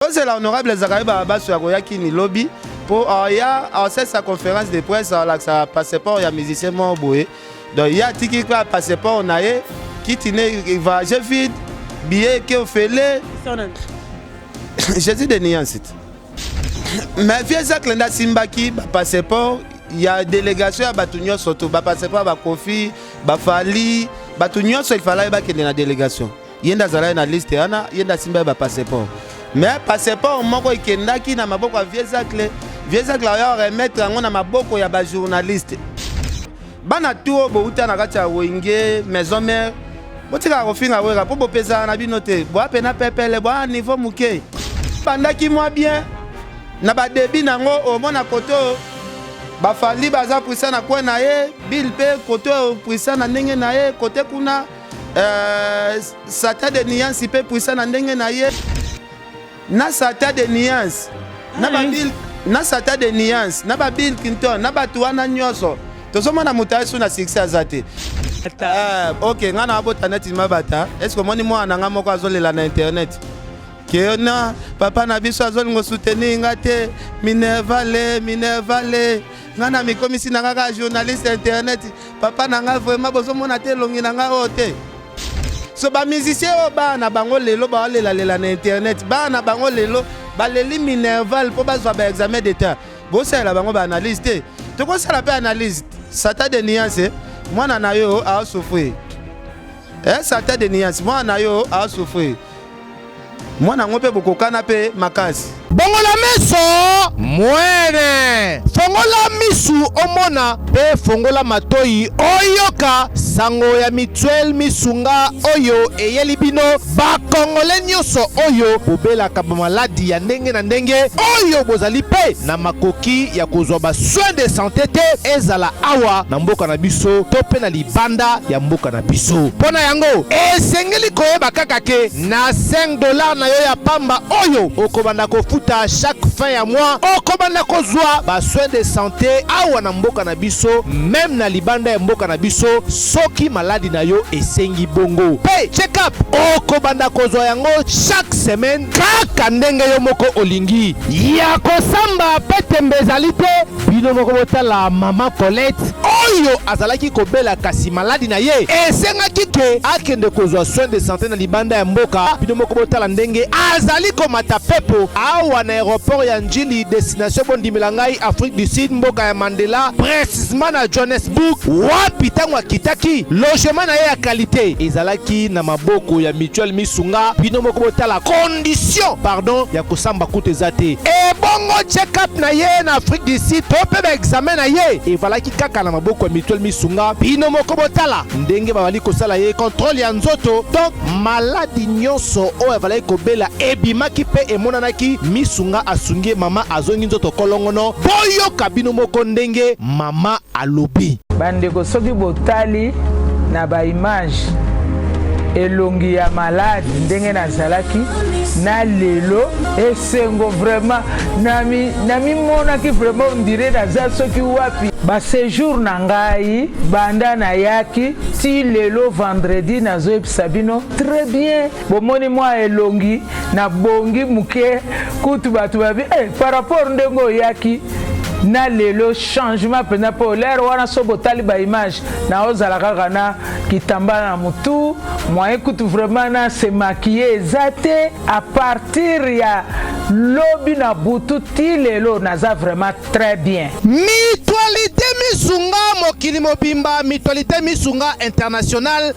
Tozela honorable Zakarie Barabaso ya koya kini lobi po aya asalisa conférence de presse alakisa passeport ya musicien moko boye. Donc ye atiki kaka passeport na ye kiti ne voyage vide billet eke ofele. Jésus de nuance. Mais vieux Zacle nde asimbaki ba passeport ya délégation ya bato nyonso to ba passeport ya ba Koffi, ba Fally, bato nyonso il fallait bakende na délégation. Ye nde azalaki na liste wana, ye nde asimbaki ba passeport. Mais passeport moko ekendaki na maboko ya vieux Zacle, vieux Zacle aya remettre yango na maboko ya ba journaliste. Bana tout oyo bowuta na kati ya Wenge Maison Mère, botikaka kofinga Werra po bopesaka na bino te, boa pena pepele, boa niveau muke. Bandaki mwa bien na ba debut nango, omona kote oyo ba Fally baza puissant na coin na ye, Bill pe kote oyo puissant na ndenge na ye, kote kuna Satan de nuance pe puissant na ndenge na ye, na Satan de nuance na ba Bill, na Satan de nuance na ba Bill Clinton na bato wana nyonso tozomona moto ayesu na succès aza te. Ok, nga na abota neti mabata, est-ce que omoni mwana na nga moko azolela na internet ke na papa na biso azolingo soutenir nga te, minervale minervale, nga na mikomisi na nga kaka journaliste internet, papa na nga vraiment bozomona te elongi na nga oyo te. So ba musicien oyo bana na bango lelo baolelalela na internet, bana na bango lelo baleli minerval mpo bazwa ba examen d'état, bosalela bango ba analyse te. Tokosala mpe analyse. Satan de nuance, mwana na yo aosouffrir. Satan de nuance, mwana na yo aosouffrir. Mwana yango mpe bokokana mpe makasi. Bongola meso mwene, fongola misu omona pe fongola matoyi oyoka sango ya mutuelle misunga oyo eyeli bino ba congolais nionso oyo bobelaka ba maladi ya ndenge na ndenge oyo bozali pe na makoki ya kozwa ba soins de sante te ezala awa na mboka na biso to pe na libanda ya mboka na biso. Mpo na yango, esengeli koyeba kaka ke na 5 $ na yo ya pamba oyo okobanda kofuta chaque fin ya mois, okobanda kozwa ba soins de santé awa na mboka na biso, meme na libanda ya mboka na biso soki maladi na yo esengi bongo. Pe check-up okobanda kozwa yango chaque semaine kaka ndenge yo moko olingi. Ya kosamba pe tembe ezali te, bino moko botala mama Colette oyo azalaki kobela kasi maladi na ye esengaki ke akende kozwa soin de santé na libanda ya mboka. Bino moko botala ndenge azali komata pepo awa na aéroport ya Njili, destination bondimela ngai Afrique du Sud, mboka ya Mandela, précisément na Johannesburg, wapi ntango akitaki logement na ye ya qualité ezalaki na maboko ya mutuelle misunga. Bino moko botala condition, pardon, ya kosamba kutu eza te. Ebongo check-up na ye na Afrique du Sud to mpe ba examen na ye evalaki kaka na maboko ya mutuelle misunga. Bino moko botala ndenge babali kosala ye contrôle ya nzoto. Donc maladi nyonso oyo avalaki kobela ebimaki mpe emonanaki. Misunga asungi ye, mama azongi nzoto kolongono. Boyoka bino moko ndenge mama alobi. Bandeko, soki botali na ba image elongi ya malade ndenge nazalaki na lelo, esengo vraiment namimonaki vraiment on dirait naza soki wapi. Ba séjour na ngai banda nayaki ti lelo vendredi, nazoyebisa bino très bien, bomoni mwa elongi nabongi moke kutu bato babi par rapport ndenge oyaki na lelo, changement mpenza. Mpo lere wana so botali ba image, naozala kaka na kitambala na motu, moyen kutu vraiment na se maquiller eza te. À partir ya lobi na butu ti lelo, naza vraiment très bien. Mutualité Misunga mokili mobimba, Mutualité Misunga international,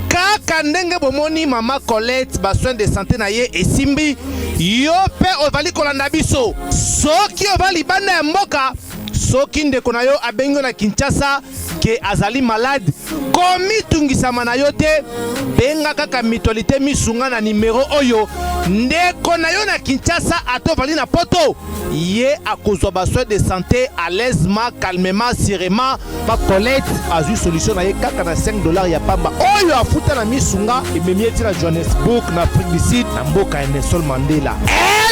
kaka ndenge bomoni mama Colette, ba soins de santé na ye esimbi. Yo mpe ozali kolanda biso, soki oza libanda ya mboka, soki ndeko na yo abengi yo na Kinshasa ke azali malade, komitungisama na yo te, benga kaka Mutualité Misunga na nimero oyo. Ndeko na yo na Kinshasa ata ovandi na Poto, ye akozwa ba soins de santé à l'aisement, calmement, sûrement. Ba Colette azwi solution na ye kaka na 5 $ ya pamba oyo afuta na Misunga, ememi ye ti na Johannesburg na Afrique du Sud, na mboka ya Nelson Mandela.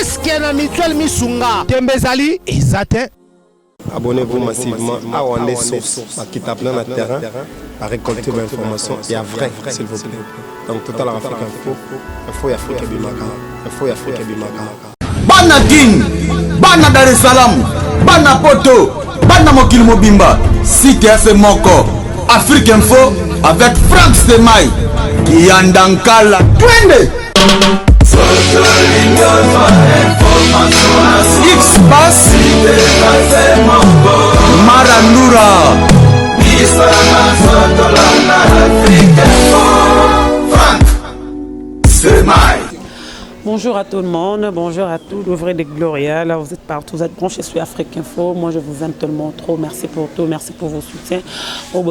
Eske na mutuelle Misunga tembe ezali? Eza te. Abonnez-vous massivement à Wande Source, bakita plein na terrain, à récolter l'information ya vrai, s'il vous plaît. Donc Total Afrique Info, Info ya Afrique Bimaka, Info ya Afrique Bimaka. Bana Kin, bana Dar es Salaam, bana Poto, bana mokili mobimba, site ya se moko, Afrique Info avec Franck Stemay, Kiyanda Nkala, twende! X-Pass, Marandura. Bonjour à tout le monde, bonjour à tous, l'ouvrier de Gloria. Là, vous êtes partout, vous êtes branchés sur Afrique Info. Moi, je vous aime tellement trop. Merci pour tout, merci pour vos soutiens. Oh,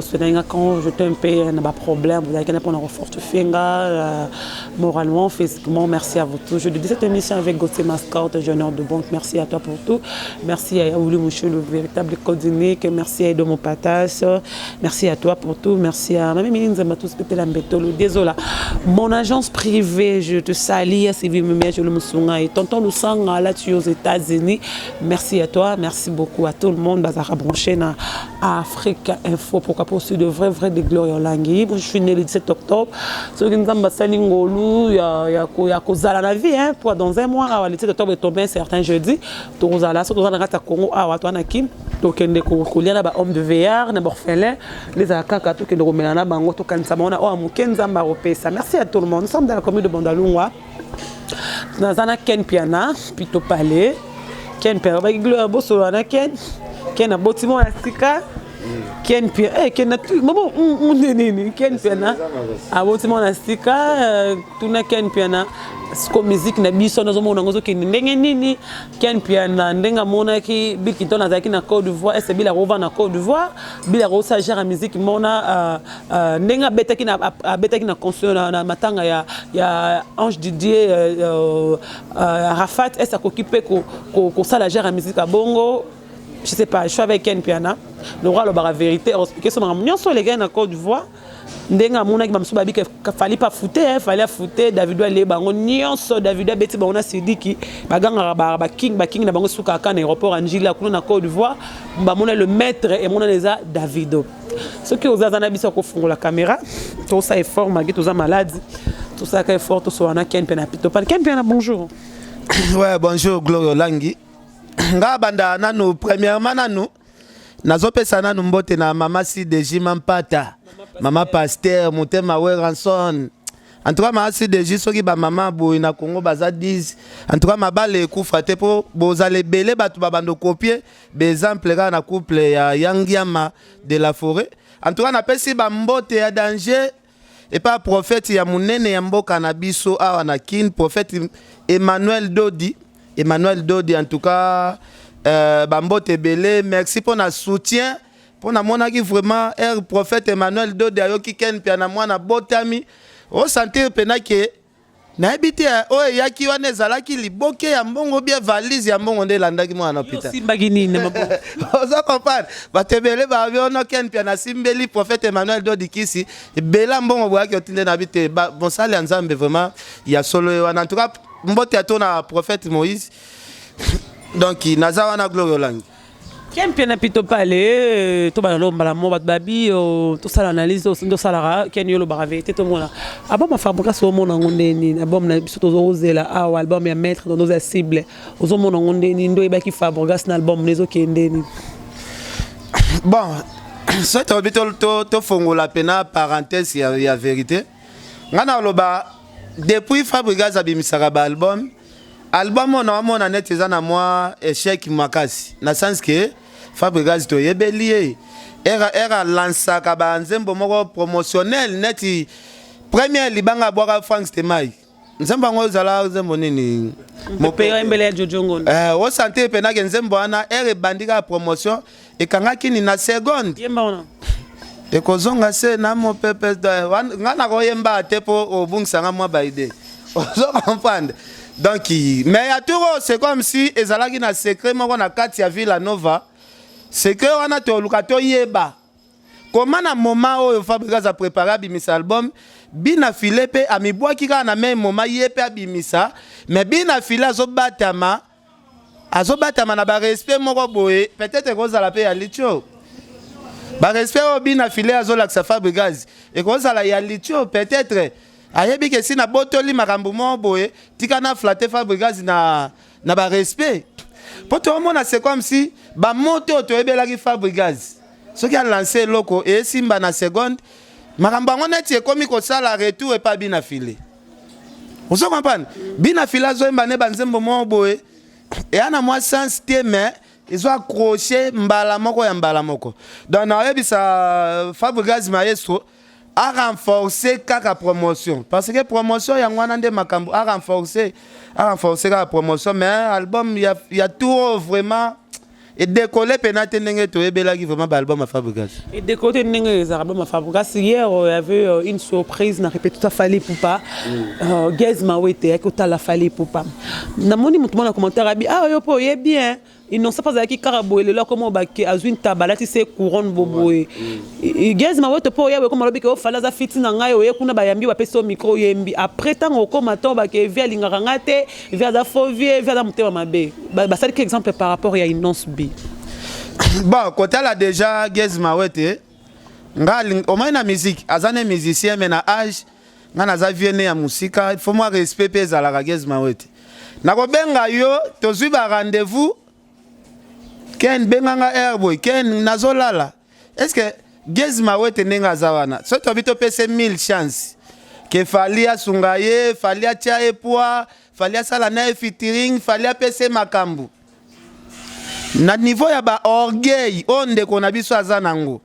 quand j'étais un peu un problème, vous avez un fortifié moralement, physiquement. Merci à vous tous. Je dédie cette émission avec Gauthier Mascotte, jeune homme de banque. Merci à toi pour tout. Merci à Yaouli Mouchou, le véritable codinique. Merci à Edo Mopatas. Merci à toi pour tout. Merci à Mamie Minzama, tous Désolé. Mon agence privée, je te salue. Sylvie Mumia, je le Musunga et tonton Lusanga, là tu es aux États-Unis. Merci à toi, merci beaucoup à tout le monde. Bazara branché na Afrique Info, pourquoi pas aussi de vrai vrai de Gloria Olangi. Je suis né le 17 octobre. Soki Nzambe asali ngolu ya ya ko ya kozala na vie hein, pour dans un mois awa le 17 octobre est tombé un certain jeudi. Tokozala so toza na kati ya Congo awa to na Kin, tokende kolia na ba homme de veillard na ba orphelin, les kaka tokende komela na bango, tokanisa bango na oyo moke Nzambe akopesa. Merci à tout le monde. Nous sommes dans la commune de Bandalungwa. Naza na Ken Piana, Pito Palais. Ken Piana, ba gloire bosolo na Ken. Ken aboti mwana sika. Ken Piana, eh Ken na tu, mamo nini Ken Piana. Aboti mwana sika, tuna Ken Piana. Siko musique na biso nazomona ngo ozokende ndenge nini. Ken Piana ndenge amonaki Bill Clinton azalaki na Côte d'Ivoire, ese Bill akova na Côte d'Ivoire, Bill akosa genre musique mona ndenge abetaki na abetaki na concert na matanga ya Ange Didier Arafat, ese akoki mpe kosala genre musique ya bongo. Je sais pas, je suis avec Ken Piana. Le roi alobaka vérité, expliquer so makambo nyonso elekaki na Côte d'Ivoire. Ndenge amonaki bamosusu babi ke Fally pas fute, Fally afute Davido alei bango nyonso, Davido abeti bango na Sidiki, bagangaka baking baking na bango sukaka na aéroport ya Njila kuna na Côte d'Ivoire. Bamona le maître emonana eza Davido. Soki oza aza na biso akofungola caméra, tosala effort malgré toza malade, tosalaka effort tosola na Ken Piana Pito Pale. Ken Piana, bonjour. Ouais, bonjour Gloria Olangi. Nga banda nanu premièrement nanu nazopesa nanu mbote na mama CDJ Mampata, mama pasteur Motema Werrason. En tout cas mama CDJ, soki ba mama boye na Congo baza 10, en tout cas mabale ekufa te, po bozala ebele bato babanda copier ba exemple kaka na couple ya Yangiama de la forêt. En tout cas napesi bambote ya danger epa prophète ya monene ya mboka na biso awa na Kin, prophète Emmanuel Dodi. Emmanuel Dodi, en tout cas bambote ebele, merci mpona soutien, mpo namonaki vraiment air prophète Emmanuel Dodi ayoki Ken Piana mwana botami osentir mpena ke nayebi te oyo eyaki wana ezalaki liboke ya mbongo bien valise ya mbongo nde elandaki mwana na hôpital. Osimbaki nini na maboko? Oza comprendre, bato ebele babi ono Ken Piana asimbeli prophète Emmanuel Dodi kisi ebele ya mbongo boyaki otinde na bi te. Mosali ya Nzambe vraiment ya solo ye wana. En tout cas mbote ya to na prophète Moïse. Donc naza wana Gloria Olangi. Ken Piana Pito Pale, tobala no mbala mo bato babi tosala analyse nde osalaka. Ken, yo olobaka vérité, tomona album ya Fabregas, omona yango nde nini? Album na biso tozozela awa, album ya maître dondo oza cible, ozomona yango nde nini? Nde oyebaki Fabregas na album na ezokende nini? Bon, soki tolobi tofongola mpena parenthèse ya vérité, ngai naloba depuis Fabregas abimisaka baalbum, album oyo naomona neti eza na mwa échec makasi, na sens ke Fabregas toyebeli ye ere alansaka banzembo moko promotionnel neti première libanga abwaka Frank Stemai, nzembo yango ezala nzembo nini? Mopera mbele ya Jojo Ngondo. Osentir mpenake nzembo wana ere ebandi kaka promotion, ekangaki nini na seconde. Yemba wana. Ekozonga se na mopepe nga nakoyemba te mpo obungisanga mwa baide, ozo comprendre. Donc mais ya tour oyo, c'est comme si ezalaki na secret moko na kati ya Villa Nova. Secret wana toluka toyeba koma na moment oyo Fabregas aprépare abimisa album, Bina File mpe amibwaki kaka na même moment, ye mpe abimisa. Mais Bina File azobatama, azobatama na barespect moko boye, peut-être ekozala mpe ya litio. Barespect oyo Bina File azolakisa Fabregas ekozala ya litio, peut-être ayebi ke si nabotoli makambo moko boye, tika na flatter Fabregas na na ba respect mpo toomona c'est comme si bamoto oyo toyebelaki Fabregas soki alance eloko esimba na seconde, makambo yango neti ekomi kosala retour epa bina file. Ozo comprendre? Bina file azoyemba ne banzembo moko boye eya na mwa sens te, mais ezo accroche mbala moko ya mbala moko. Donc nayebisa Fabregas maestro a renforcer kaka promotion, parce que promotion yango wana nde makambo. A renforcer kaka promotion, mais album ya tour vraiment edécolle pena te ndenge toyebelaki vraiment baalbum ya Fabregas. Edécolle te ndenge ezalaka album ya Fabregas. Hier, il y avait une surprise na répétition Fally Ipupa. Gaz Mawete ayaki kotala Fally Ipupa. Namoni motu mwana commentaire abi: "Ah, oyo mpo oyebi hein, innocent mpo azalaki kaka boye, lelo akoma obake azwi ntaba, alati se couronne boboye." Gaz Mawete mpo oya boye, koma alobi ke ofali aza fiti na ngai, oye kuna, bayambi, bapesi yo micro, oyembi. Après, ntango okóma ntango bake vie alingaka ngai te, vie aza faux, vie aza motema mabe. Basaliki exemple par rapport ya Innoss'B. Bon, kotala déjà Gaz Mawete, nga omai na musique aza ne musicien, mais na âge nga naza vie ne ya mosika, il faut mwa respect mpe ezalaka. Gaz Mawete, nakobenga yo, tozwi ba rendez-vous, Ken benganga air boy, Ken nazolala. Est ce que Gaz Mawete ndenge aza wana, soki tobi topesa 1000 chance ke Fally asunga ye, Fally atia ye poids, Fally asala na ye featuring, Fally apesa ye makambo na niveau ya baorgueil oyo ndeko na biso aza nango,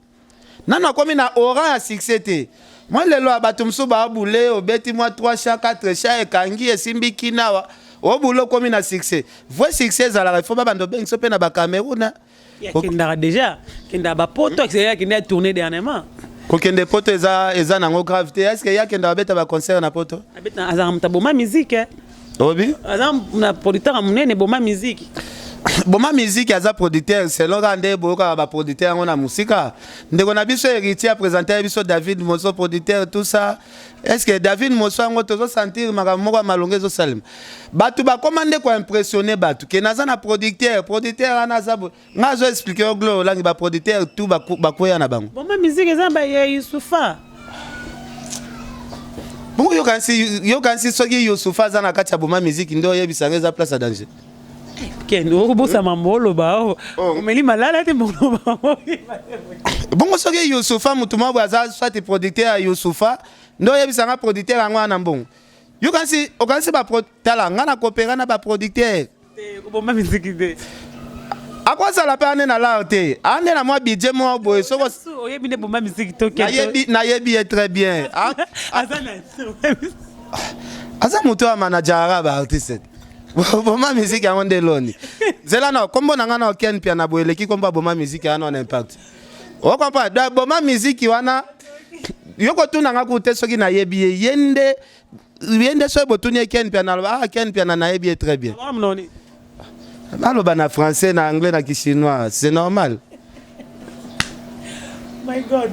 nano akomi na aura ya succès te. Mwa lelo ya bato mosusu baabule, obeti mwa 3 chants, 4 chants, ekangi, esimbi kinawa, obule, okomi na succès. Vrai succès ezalaka ifo babanda obengiso mpe na bacameroun. Akendaka déjà, akendaka bapoto, akende ya tourné dernièrement. Kokende poto eza nango grave te. Est ce que ye akendaka babeta baconcert na poto? Azalaka moto aboma musique. Obi? Aza na producteur ya monene, boma musique. Boma musique aza producteur selon kaka nde boyokaka baproducteur yango na mosika. Ndeko na biso Héritier apresente biso David Moso, producteur, tout ça. Est ce que David Moso yango tozosentir makambo moko ya malongo ezosalema? Bato bakóma nde koimpressionne bato ke naza na producteur, producteur wana aza boye. Nga azo explique yo, Glo olangi, baproducteur tout bakweya na bango. Boma musique eza ya Yusufa. Bongo yokanisi soki Yusufa aza na kati ya boma musique nde oyebisanga eza place ya danger? Kende okobosama mbo oloba o omeli malala te, mboloba. Bongo soki Yusufa, motu moko boye aza soit producteur ya Yusufa, nde oyebisanga producteur yango wana mbongo? Yokanisi, okanisi tala, nga na kopera na baproducteur. Koboma musique te. Akozala mpe ane na lar te, ande na mwa budget moko boye soko. Oyebi nde boma musique to? Nayebi ye très bien. Aza na Aza moto ya manageraka baartiste. Boma musique yango nde eloni nzela na nkombo na nga na Oken Pia na boye eleki nkombo ya boma musique wana na impact. Ocomprendre? Donc boma musique wana, yo kotuna nga kutu te soki nayebi ye. Ye nde soki botuni ye Ken Pia, naloba: "Ah, Ken Pia na nayebi ye très bien." Aloba na français, na anglais, na kichinois, c'est normal. My God.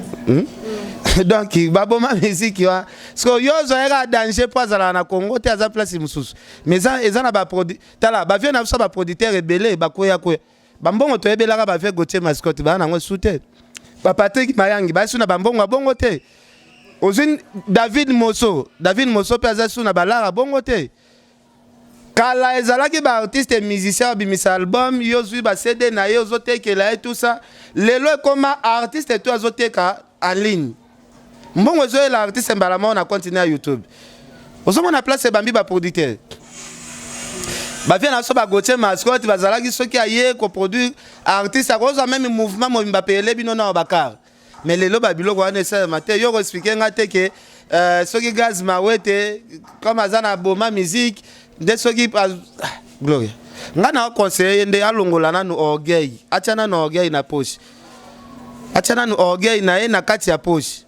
Donc baboma musique wana, parce yo ozwayaka danger mpo azalaka na Congo te, aza place mosusu, mais eza na baprodu. Tala bavieux na biso, baproducteur ebele bakweyakweya bambongo. Toyebelaka bavieux Gautier Mascotte, baa nango su te. Bapatrik Mayangi basu na bambongo ya bongo te. Ozwi David Moso, David Moso mpe aza su na balara bongo te. Kala ezalaki baartiste musicien babimisa album, yo ozwi baCD na ye, ozotekela ye, tout ça. Lelo ekoma artiste to azoteka en ligne, mbongo ezoyela artiste mbala moko na compte ya YouTube. Ozomona place ebambi baproducteur, bavieux na biso baGautier Mascotte bazalaki, soki aye koproduire artiste, akozwa même mouvement mobimba peyele bino na bakar. Mais lelo babiloko wana esalema te. Yo koexpliquer nga te ke soki Gaz Mawete comme aza na boma musique nde soki gloria. Nga na conseiller ye nde alongola nanu orgueil, atia nanu orgueil na poche, atia nanu orgueil na ye na kati ya poche,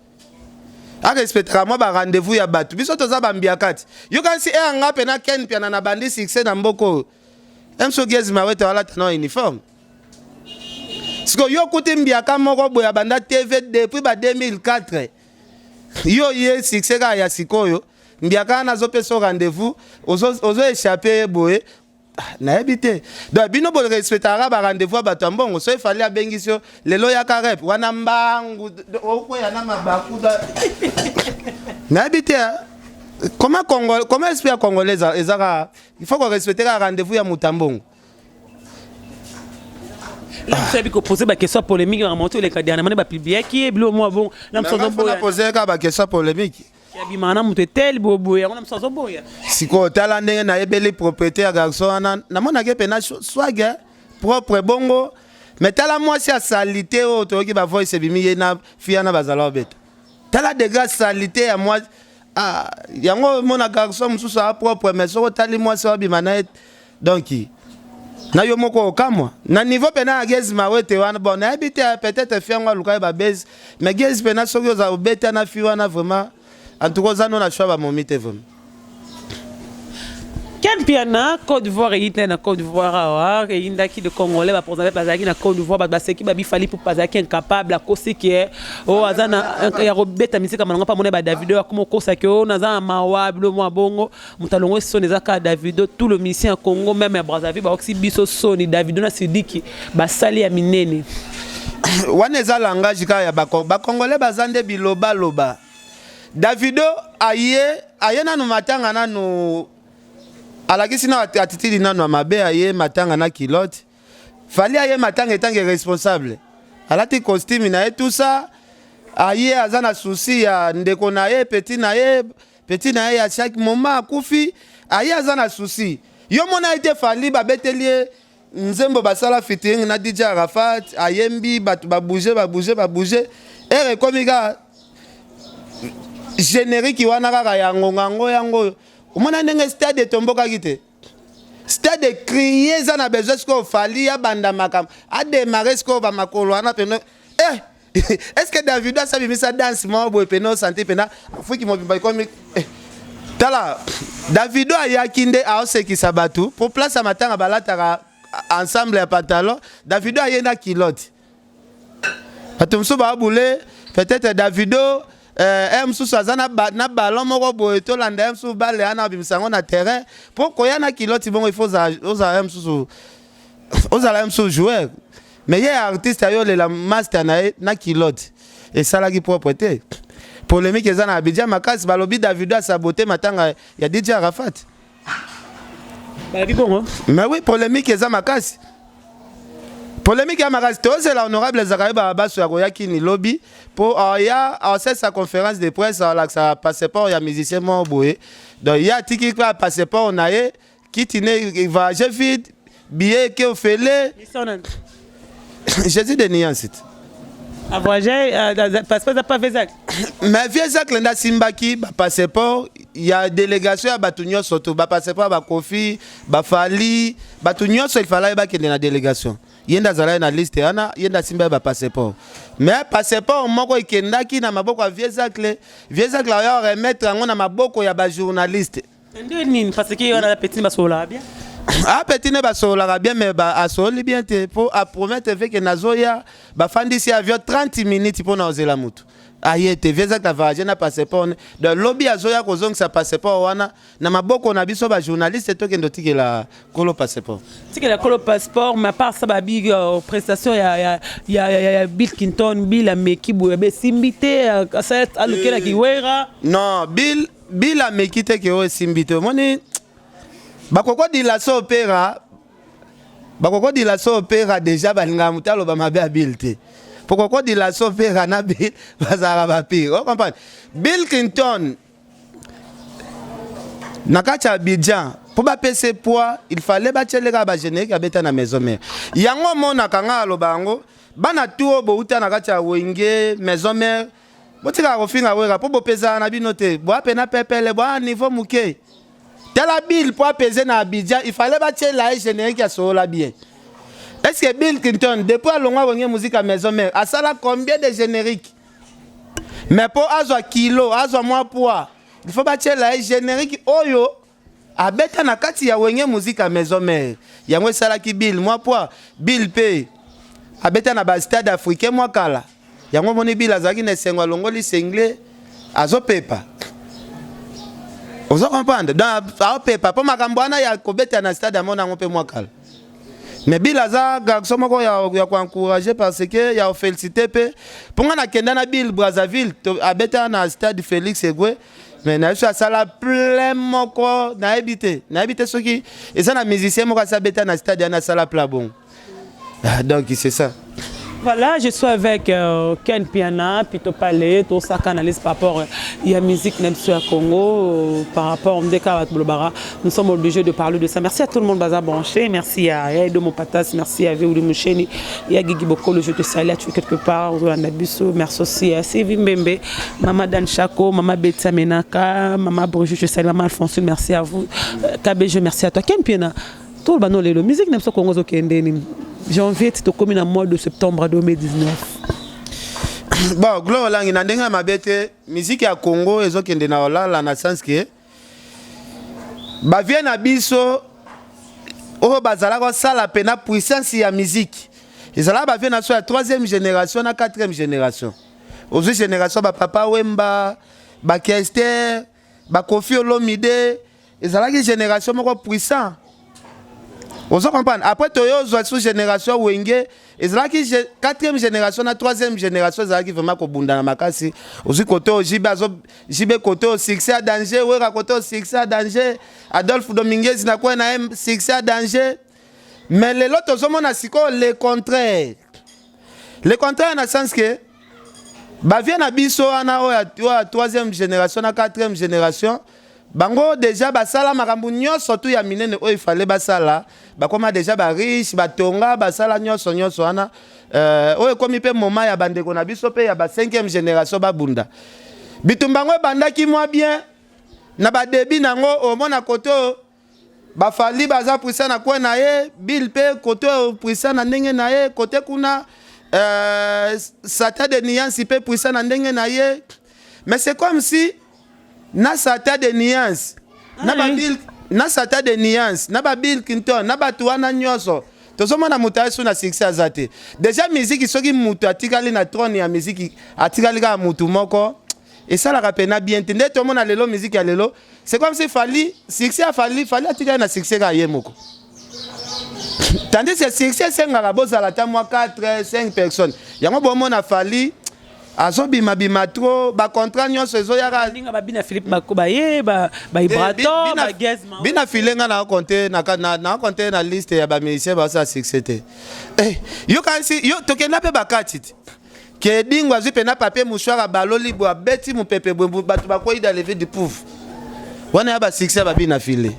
arespectaka mwa barendez-vous ya bato. Biso toza bambia kati. Yokanisi eyanga mpe na Ken Piana na bandi succès na mboka oyo, mso Gaz Mawete alata na uniforme. Siko yo kuti mbiaka moko boye abanda TV depuis ba 2004, yo ye succès kaka ya sikoyo. Mbiaka wana azopesa rendez-vous, ozo échappe ye boye. Nayebi te. Donc bino borespectaka barendez-vous ya bato ya mbongo. So efali abengisi yo lelo, yaka rep wana, mbangu okwea na mabaku. Nayebi te. Comment Congolais, comment esprit ya congolais ezaka? Il faut qu'on respecte kaka rendez-vous ya moto ya mbongo. Nayebi kopose baquestion ya polémique, makambo to eleka dernièrement nde bapubliaki ye bilo mwa bongo na mosu azoboya. Pose kaka baquestion ya polémique. Yabimaka na moto eteli boboye yango na mosu azoboya. Sikoyo tala ndenge nayebeli propriété ya garçon wana, namonaki mpena swag propre bongo, mais tala mwasi ya salite oyo toyoki bavoice ebimi, ye na fille wana bazala obeta. Tala degré salite ya mwasi. Ah, yango omona garçon mosusu aa propre, mais soki otali mwasi oyo abima na ye, donc na yo moko okamwa na niveau mpena ya Gaz Mawete wana. Bon, nayebi te, peut-être fi yango aluka ye babase, mais Gaz mpena soki oza obeta na fi wana, vraiment, en tout cas oza no na choix bamomi te vraiment. Ken Mpiana, Côte d'Ivoire eyindi na Côte d'Ivoire awa, eyindaki de Congolais baprésente bazalaki na Côte d'Ivoire. Bato baseki, babi Fally Ipupa bazalaki incapable, akosiki ye oyo aza na ya kobeta misika malongo mpa mona baDavido akoma okosaki oyo naza na mawa bilo mwa bongo. Moto alongo soni eza kaka Davido. Tout le musicien ya Congo, même ya Brazzaville, baokisi biso soni. Davido na Sidiki basali ya minene. Wana eza langage kaka ya Bacongolais, baza nde bilobaloba. Davido aye, aye nanu matanga, nanu alakisi na attitude nanu ya mabe. Aye matanga na culotte. Fally aye matanga etange responsable, alati costume na ye, tout ça. Aye aza na souci ya ndeko na ye, petit na ye, petit na ye ya chaque moment akufi. Aye aza na souci. Yo mona ete Fally babeteli ye nzembo, basala featuring na DJ Arafat, ayembi, bato babouge, babouge, babouge. Ere ekomi kaka générique wana kaka ya ngonga yango yango oyo. Omona ndenge stade etombokaki te, stade ecrie. Eza na besoin sikoyo Fally abanda makambo, adémarre sikoyo bamakolo wana pene. Eh, est ce que Davido asabimisa danse moko boye pene, osanti mpena Afriki mobimba ekomi? Eh, tala, Davido ayaki nde aosekisa bato po place ya matanga balataka ensemble ya pantalon. Davido aye na culotte, bato mosusu baabule. Peut-être Davido eh, mosusu aza na, ba, na ballon moko boye, tolanda ye mosusu bale wana, abimisa yango na terrain mpo koya na culotte bongo. Il faut ozala ye mosusu, ozala ye mosusu joueur, mais ye artiste ayolela master na ye na culotte, esalaki propre te. Polémique eza na Abidjan makasi. Balobi Davido asabote matanga ya DJ Arafat. Balobi bongo? Mais oui, polémique eza makasi, polémique ya makasi. Tozela honorable Zakari Babaso ya koya kini lobi mpo aya asalisa conférence de presse, alakisa passeport ya musicien moko boye. Donc ye atiki kaka passeport na ye, kiti ne voyage vide, billet eke ofele. Jésus de nuance te. Avoyage, passeport eza pas Vesak. Mais vieux Zacle nde asimbaki bapasseport ya délégation ya bato nyonso to bapasseport ya baKoffi, baFally, bato nyonso. Il fallait bakende na délégation, ye nde azalaki na liste wana, ye nde asimbaki bapasseport. Mais passeport moko ekendaki na maboko ya vieux Zacle. Vieux Zacle aya remettre yango na maboko ya bajournaliste. Nde nini? Parce que wana petit basololaka bien. Apeti ne basololaka bien, mais asololi bien te mpo apromettre ve ke nazoya. Bafandisi avion 30 minutes mpo na ozela motu aye te. Vieux Zacle avoyage na passeport. Donc lobi azoya kozongisa passeport wana na maboko na biso bajournaliste, tokende otikela kolo passeport. Tikela kolo passeport. Mais à part ça, babi prestation ya Bill Clinton, Bill ameki boye, besimbi te, alukelaki Wera. Non, Bill ameki te ke oyo esimbi te. Omoni bakokodila so opera, bakokodila so opera déjà balingaka moto aloba mabe ya Bill te, po kokodila so opera na Bill bazalaka bapire, ocomprendre? Bill Clinton na kati ya Abidjan, mpo bapesa poids, il fallait batiele kaka bagénérique abeta na Maison Mère. Yango omonaka nga aloba yango, bana tu oyo bouta na kati ya Wenge Maison Mère, botikaka kofinga Wera mpo bopezaka na bino te, boya pena pepele, boya niveau moke. Tala Bill, mpo apese na Abidjan, il fallait batiela ye générique ya solola bien. Est ce que Bill Clinton, depuis alongwa Wenge Musique ya Maison Mère, asala combien de générique? Mais mpo azwa kilo, azwa mwa poids, il faut batiela ye générique oyo abeta na kati ya Wenge Musique ya Maison Mère. Yango esalaki Bill mwa poids. Bill mpe abeta na bastade africain mwa kala. Yango omoni Bill azalaki na esengo, alongoli sengle, azopepa, ozo comprendre? Donc aopepa mpo makambo wana ya kobeta na stade amona yango mpe mwa kala. Mais Bill aza garçon moko ya koencourage, parce que ya kofélicité mpe mpo nga nakenda na Bill Brazzaville, abeta na stade Félix Houphouët. Mais na biso asala plein moko, nayebi te, nayebi te soki eza na musicien moko asi abeta na stade wana asala plein bongo. Ah, donc c'est ça. Voilà, je suis avec Ken Piana, Pito Palais, tout ça canalise par rapport il y a musique même sur Congo, par rapport au Ndeka Blobara. Nous sommes obligés de parler de ça. Merci à tout le monde baza branché, merci à Edo Mopatas, merci à Veouli Moucheni, il y a Guigui Bokolo, je te salue, tu es quelque part, Rolanda Bisso, merci aussi à Sylvie Mbembe, Mama Dan Chako, Mama Betsa Menaka, Mama Brigitte, je salue Mama Alphonsine, merci à vous. KBG, merci à toi. Ken Piana, tout le monde, le musique même sur Congo, Zokende, janvier, tu as mois de septembre 2019. Bon, Gloire Olangi, na ndenge ya mabe te, musique ya Congo ezokende na olala na sens que bavie na biso oyo bazalaka kosala pena puissance ya musique ezalaka bavie na biso ya 3e génération na 4e génération. Ozwi génération bapapa Wemba, bakester, bakofi Olomide, ezalaki génération moko puissant, ozo comprendre. Après toyo ozwa sous génération Wenge, ezalaki 4e génération na 3e génération, ezalaki vraiment kobunda na makasi. Ozwi kote oyo JB azo JB kote oyo succès ya danger, Wera kote oyo succès ya danger, Adolphe Dominguez na kwe na ye succès ya danger. Mais lelo tozomona sikoyo le contraire, le contraire na sens que bavie na biso wana oyo ya 3e génération na 4e génération, bango déjà basala makambo nyonso tu ya minene oyo ifale basala, bakóma déjà bariche, batonga, basala nyonso nyonso wana. Oyo ekómi mpe moment ya bandeko na biso mpe ya ba 5e génération babunda bitumba. Yango ebandaki mwa bien na badébut nango, omona kote oyo bafali baza puissant na kwe na ye, Bill mpe kote oyo puissant na ndenge na ye, kote kuna Satan de Nuance mpe puissant na ndenge na ye. Mais c'est comme si na Satan de Nuance na babill, na Satan de Nuance na babill Clinton na bato wana nyonso, tozomona moto ayesu na succès aza te. Déjà miziki, soki moto atikali na trône ya miziki, atikali kaka motu moko, esalaka pena bien te. Nde tomona lelo miziki ya lelo, c'est comme si Fali, succès ya Fali, Fali atikali na succès kaka ye moko, tandis que succès esengaka bozala ata mwa 4 5 personnes. Yango bomona Fali azobimabima trop, bacontrat nyonso ezoyaka. Ninga babina Philippe Bakoba ye baibrato bagez. Bina file nga nakonte nakonte na liste ya bamusicien basala succès te. Eh, yo kasi yo tokenda mpe bakati te ke Dingo azwi mpe na papier mouchoir, abaloli boye, abeti mopepe boye, bato bakwei dans le vide, pouf. Wana ya basuccès ya babina file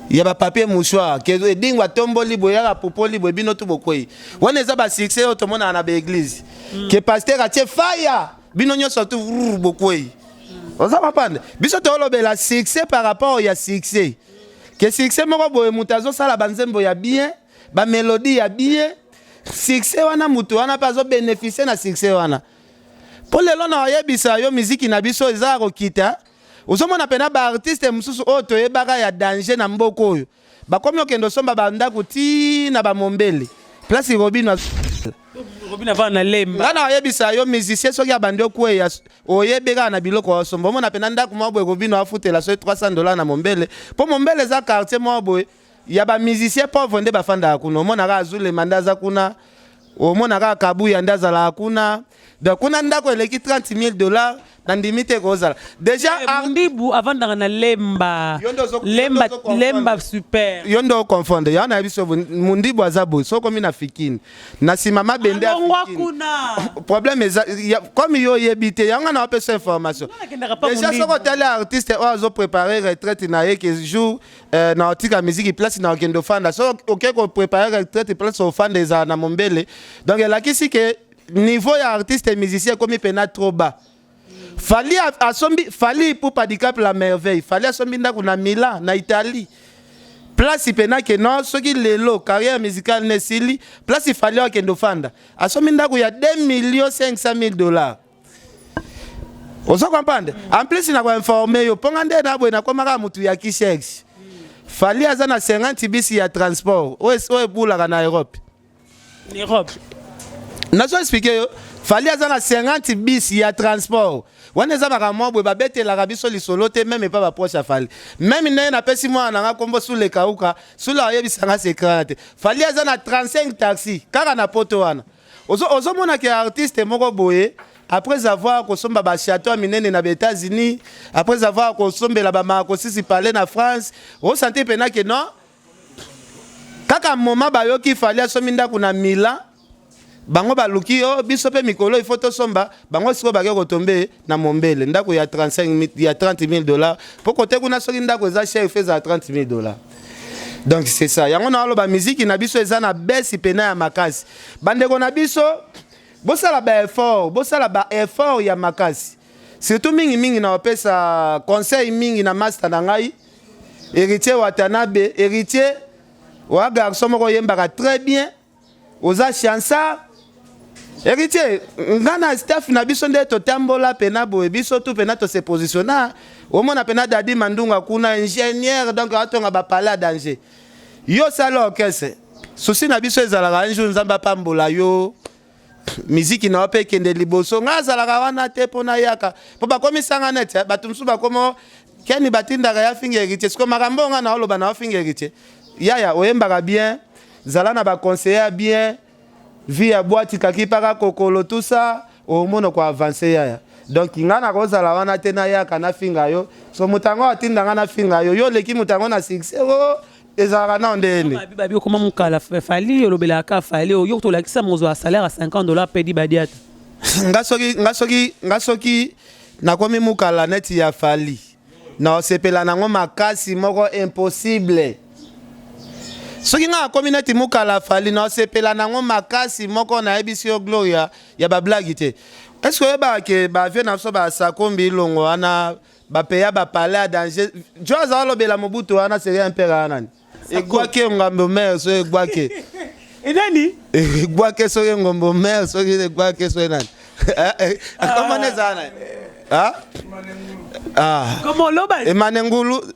ya bapapier mouchoir ke Edingo atomboli boye, yaka popoli boye, bino tu bokwei. Wana eza basuccès oyo tomonaka na baeglise ke pasteur atie faya, bino nyonso tu bokwei. Oza comprendre? Biso toolobela succès par rapport ya succès ke succès moko boye, moto azosala banzembo ya bien, bamélodie ya bien, succès wana moto wana mpe azobénéficie na succès wana. Mpo lelo na oyebisa yo, miziki na biso eza ya kokita. Ozomona mpena baartiste mosusu oyo toyebaka ya danger na mboka oyo bakomi okende osomba bandako ti na bamombele, place Robino. Robino avanda na Lemba. Nga na oyebisa yo, musicien soki abandi okweya, oyebi kaka na biloko osomba. Omona mpena ndako moko boye, Robino afutela soki 300 $ na Mombele, mpo Mombele eza quartier moko boye ya bamusicien pauvre nde bafandaka kuna. Omonaka Azulema nde aza kuna, omonaka Kabuya nde azalaka kuna. Donc kuna ndako eleki 30 000 $, nandimi te kozala déjà. Mundibu avandaka na Lemba. Lemba, Lemba super. Yo nde oconfondre. Yango na biso, Mundibu aza boye, soki okomi na Fikini na nsima mabende ya kuna. Problème eza comme yo oyebi te, yango na wapesa information. Déjà soki otali artiste oyo azoprépare retraite na ye ke jour na otika musique, place na okende ofanda, soki oke koprépare retraite, place ofanda ezala na Mombele. Donc elakisi ke niveau ya artiste musicien ekomi mpena trop bas. Fali asombi, Fali Ipupa Dicap la Merveille, Fali asombi ndako na Milan, na Italie, place mpena ke non, soki lelo carrière musicale na esili, place Fali akende ofanda, asombi ndako ya 2 millions 500 000 $. Ozo comprendre? En plus na koinforme yo, mponga nde na boye nakomaka motu ya kishex. Fali aza na 50 bus ya transport oyo ebulaka na Europe. Europe. Nazo explique yo, Fali aza na 50 bus ya transport. Wana eza makambo moko boye babetelaka biso lisolo te, même epa baproche ya Fali. Même ndenge napesi mwana nanga nkombo Sule Kauka, Sule ayebisanga secret te. Fali aza na 35 taxi kaka na Poto wana. Ozomona ke artiste moko boye Après avoir kosomba ba château ya minene na ba États-Unis, après avoir kosombela ba Marcosisi palais na France, osentir mpena ke non, kaka moment bayoki Fally asombi ndako na Milan, bango baluki yo biso mpe mikolo il faut tosomba. Bango sikoyo bake kotombe na Mombele ndako ya 35 ya 30 000 $, mpo kote kuna soki ndako eza cher, faut ezala 30 000 $. Donc c'est ça, yango na oloba miziki na biso eza na besi pena ya makasi. Bandeko na biso, bosala baeffort, bosala baeffort ya makasi, surtout mingimingi na opesa conseil mingi na master na ngai Héritier Watanabe. Héritier oya garçon moko oyembaka très bien, oza chançard. Héritier, nga na staff na biso nde totambola pena boye, biso tu pena tose positionna. Omona pena Dadi Mandunga kuna, ingénieur, donc atonga bapalais ya danger. Yo osala orchestre, susi na biso ezalaka un jour Nzambe apambola yo, miziki na yo mpe ekende liboso. Ngai azalaka wana te mpo nayaka mpo bakomisanga neti bato mosusu bakoma keni batindaka ya finga Héritier. Siko makambo nga na oloba na ofinga Héritier, yaya, oyembaka bien, zala na baconseiller bien, vie ya bwati kaki mpaka kokolo, tout ça, omona koavance, yaya. Donc ngai nakozala wana te nayaka nafinga yo. So moto yango atinda ngai nafinga yo, yo oleki moto yango na succès o ezalaka nao ndeni. Babi okoma mokala Fally, olobelaka Fally, yo tolakisa mozwa ya salaire ya 50 $ mpe di badiata. Nga soki nakomi mokala neti ya Fally, na osepela nango makasi moko impossible. Soki nga akomi neti mokala Fally, na osepela nango makasi moko. Nayebisi yo, Gloria, ya bablague te. Est-ce oyebaka ke bavie na biso basakombi ilongo wana bapeya bapalais ya danger? Jo aza alobela Mobutu wana, serie impere wana nani egwake ngambo mare so egwake. Enani? Egwake soki ngombo mare, soki egwake, soki nani akomona ezala nani? Ah. Comment oloba? Emane ngulu,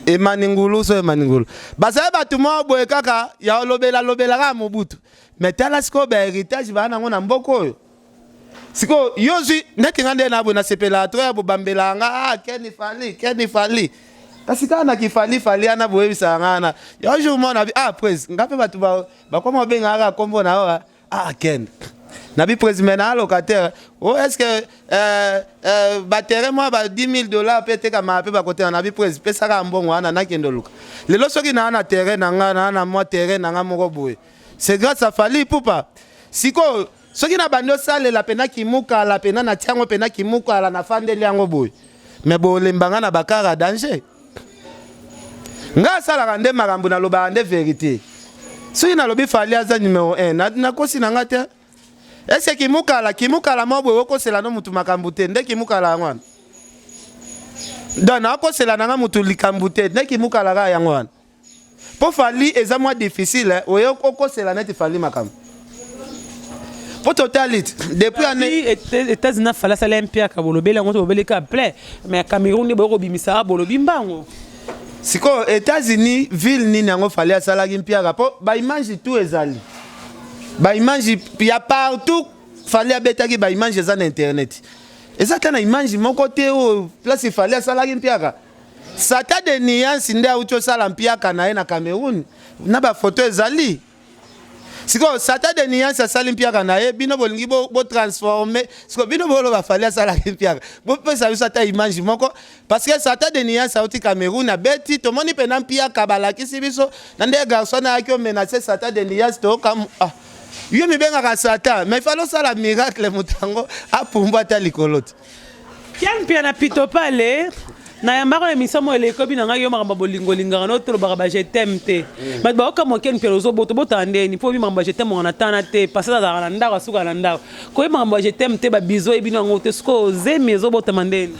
emani ngulu, so emani ngulu, bazali bato moko boye kaka ya olobela lobela kaka Mobutu. Mais tala sikoyo bahéritage baa nango na mboka oyo. Sikoyo yo zwi neti nga nde na boye nasepelaka to ya bobambelaka nga, ah, keni Fally, keni Fally, kasi kaka na kifali Fally wana boyebisaka nga wana yo jour moko nabi, ah pres, nga mpe bato bakoma obengaka kaka kombo na yo, ah ken nabi pres, mais na locataire o est ce que baterrain mwa ba 10 000 $ mpe etekamaka mpe bakotela? Nabi pres, pesaka mbongo wana nakende oluka. Lelo soki naa na terrain na nga, naa na mwa terrain na nga moko boye, c'est grâce à Fally Ipupa. Sikoyo soki na bandi osalela mpena kimukala mpena na tiango mpena kimukala nafandeli yango boye, me bolemba nga na bakara danger. Nga asalaka nde makambo, nalobaka nde vérité. Soki nalobi Fally aza numéro 1, nakosi na nga te. Ese kimukala kimukala mo boye okosela no mutu makambo te nde kimukala yango wana. Donc nakosela na nga mutu likambo te nde kimukala kaka yango wana. Mpo Fally eza mwa difficile oye okosela neti Fally makambo, mpo totali depuis année États-Unis, Fally asala mpiaka, bolobeli yango to bobeli ka plein, mais Cameroun nde boyokobimisa bolobi mbango. Sikoyo États-Unis, ville nini yango Fally asalaki mpiaka? Mpo baimage tout ezali, baimage ya partout Fally abetaki, baimage eza na internet. Eza ta na image moko te oyo place Fally asalaki mpiaka. Sata de Nuance nde auti osala mpiaka na ye na Cameroun na bafoto ezali. Sikoyo Sata de Nuance asali mpiaka na ye, bino bolingi botransforme. Sikoyo bino boloba Fally asalaki mpiaka, bopesa biso ata image moko, parce que Sata de Nuance auti Cameroun abeti, tomoni mpena mpiaka balakisi biso na nde garçon ayaki omenace Sata de Nuance. Toyoka, ah, yo mibengaka Satan, mais Fally osala miracle, moto yango apumbwa ata likolo te. Ken Mpiana pito pale nayambaka na émission moko elekobi na ngai yo makambo ya bolingo olingaka no tolobaka ba je t'aime te. Bato baokamwa, Ken Mpiana ozobota obotaka ndeni mpo oyebi makambo ya je t'aime wana tana te parce azalaka na ndako, asukaka na ndako koyebi makambo ya je t'aime te, babizo oyebi no yango te. Sikoyo zemi ezobotama ndeni?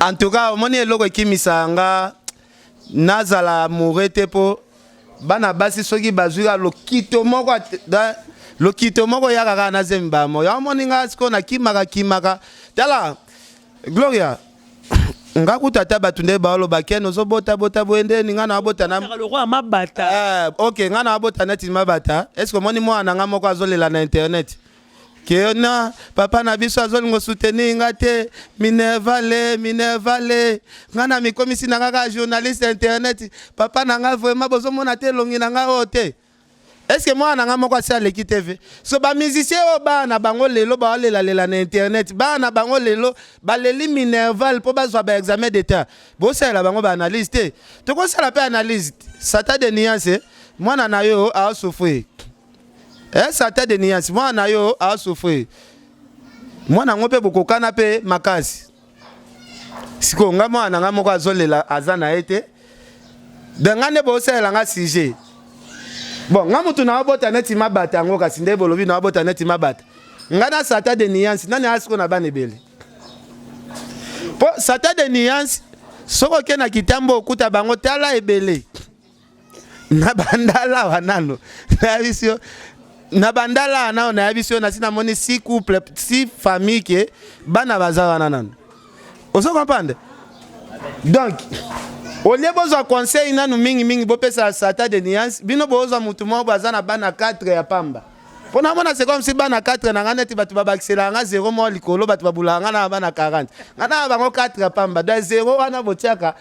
En tout cas, omoni eloko ekimisaka nga nazala amoureux te, mpo bana basi soki bazwi ka lokito moko lokito moko eyaka kaka na zemi bamo yango. Omoni nga sikoyo nakimaka kimaka. Tala Gloria, nga kuta ata bato nde baoloba ken ozobotabota boye ndeni, nga naabota na lokwa ya mabata. Ok, nga naabota neti mabata. Est ce que omoni mwana na nga moko azolela na internet ke na papa na biso azolinga soutenir nga te, minerval, minerval? Nga na mikomisi na nga kaka journaliste internet. Papa na nga vraiment bozomona te elongi na nga oyo te. Est ce que mwana na nga moko asi aleki TV? So ba musiciens oyo bana na bango lelo baolela lela na internet, bana na bango lelo baleli minerval mpo bazwa ba examen d'etat. Bosalela bango ba analyse te. Tokosala mpe analyse. Satan de nuance, mwana na yo a souffrir. Eh, Satan de nuance, mwana na yo a souffrir. Mwana yango mpe bokokana mpe makasi. Sikoyo nga mwana na nga moko azolela aza na ye te. Donc nga nde bosalela nga sujet. Bon, nga mutu na obota neti mabata yango kasi nde bolobi na obota neti mabata. Nga na Satan de nuance, nani asiko na bana ebele. Po Satan de nuance soki oke na kitambo okuta bango tala ebele. Na bandala awa nano nayebisi yo na bandala awa nano nayebisi yo nasi namoni si couple si famille ke bana baza wana nano ozo comprendre donc olie bozwa conseil nanu mingimingi bopesa satan de nuance bino bozwa motu moko baza na bana 4 ya pamba mpo namona c'est comme si bana 4 na ngai neti bato babakiselaka nga 0 moko likolo bato babulaka ngai na bana 40 ngai na bango 4 ya pamba da 0 wana botiaka